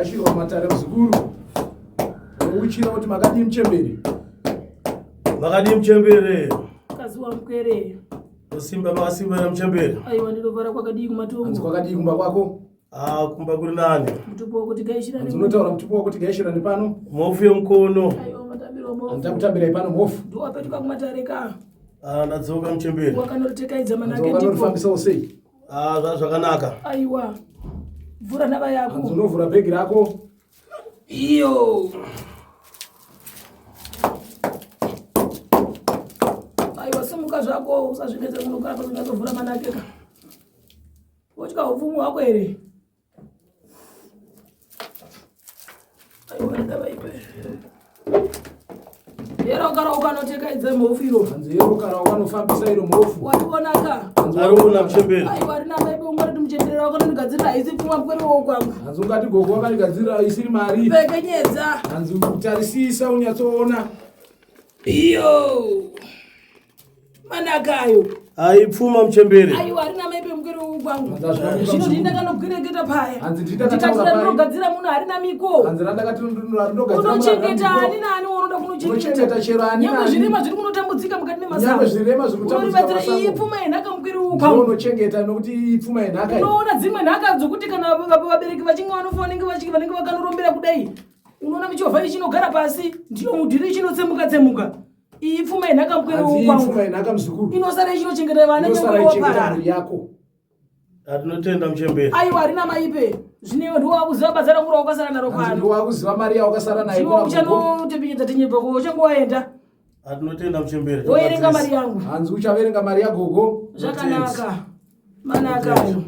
Wagashirwa matare muzukuru. Uchira kuti makadii muchembere? Makadii muchembere? Kazuwa mkwere. Usimba makasimba here muchembere? Aiwa ndinovara kwakadii kumatongo. Hanzi kwakadii kumba kwako? Ah, kumba kuri nani? Mutupo wako tigaishira Hanzi unotaura mutupo wako tigaishira nepano? Mhofu yemukono. Aiwa matambiro mhofu. Hanzi takutambirai pano mhofu. Ndiwapetuka kumatare ka. Ah, ndadzoka muchembere. Wakanorutekaidza manake ndipo. Wakanorifambisawo sei? Ah, zvakanaka. Aiwa. Vhura nhava yako. Hanzi unovhura bhegi rako. Iyo. Aiwa simuka zvako usazvinetse kunogara pakunyatsobvura manake ka. Wotya upfumi hwako here? Aiwa ndava ipe. Yero kara ukanotekaidza mhofu iro. Hanzi yero kara ukanofambisa iro mhofu. Wationa ka. Ariona muchembere. Aiwa rina mai bongo rati muchembere wako nondigadzirira haisi pfuma mkwere wako kwangu. Hanzi ungati gogo wakandigadzirira isiri mari. Pekenyedza. Hanzi utarisisa unyatsoona. Iyo. Manaka ayo. Aipfuma muchembere. Aiwa harina mai pemukere kwangu. Zvino ndini ndakanobwereketa paya. Hanzi ndini ndakataura paya. Ndinogadzira muno harina miko. Hanzi randakati ndinogadzira. Unochengeta ani naani waunoda kunochengeta. Unochengeta chero ani naani. Nyangwe zvirema zviri kunotambudzika mukati memasango. Nyangwe zvirema zviri kutambudzika masango. Iyi pfuma yenhaka mukere kwangu. Unochengeta nokuti iyi pfuma yenhaka. Unoona dzimwe nhaka dzokuti kana vabereki vachinge vanofa vanenge vachinge vanenge vakanorombera kudai. Unoona michovha ichinogara pasi ndiyo mudhiri ichinotsemuka tsemuka. Iyi pfuma yenhaka mkwere wokwangu. Pfuma yenhaka muzukuru. Inosara ichinochengeta vana nyangwe waparara. Yako. Atinotenda muchembere. Aiwa harina maipe. Zvino iwe ndiwe wakuziva basa rangu rawakasara naro pano. Ndiwe wakuziva mari yawakasara nayo. Ndiwe uchanotepenyedza tenyebva ko uchange waenda. Atinotenda muchembere. Woerenga mari yangu. Hanzi uchaverenga mari yagogo. Zvakanaka. Manaka ayo.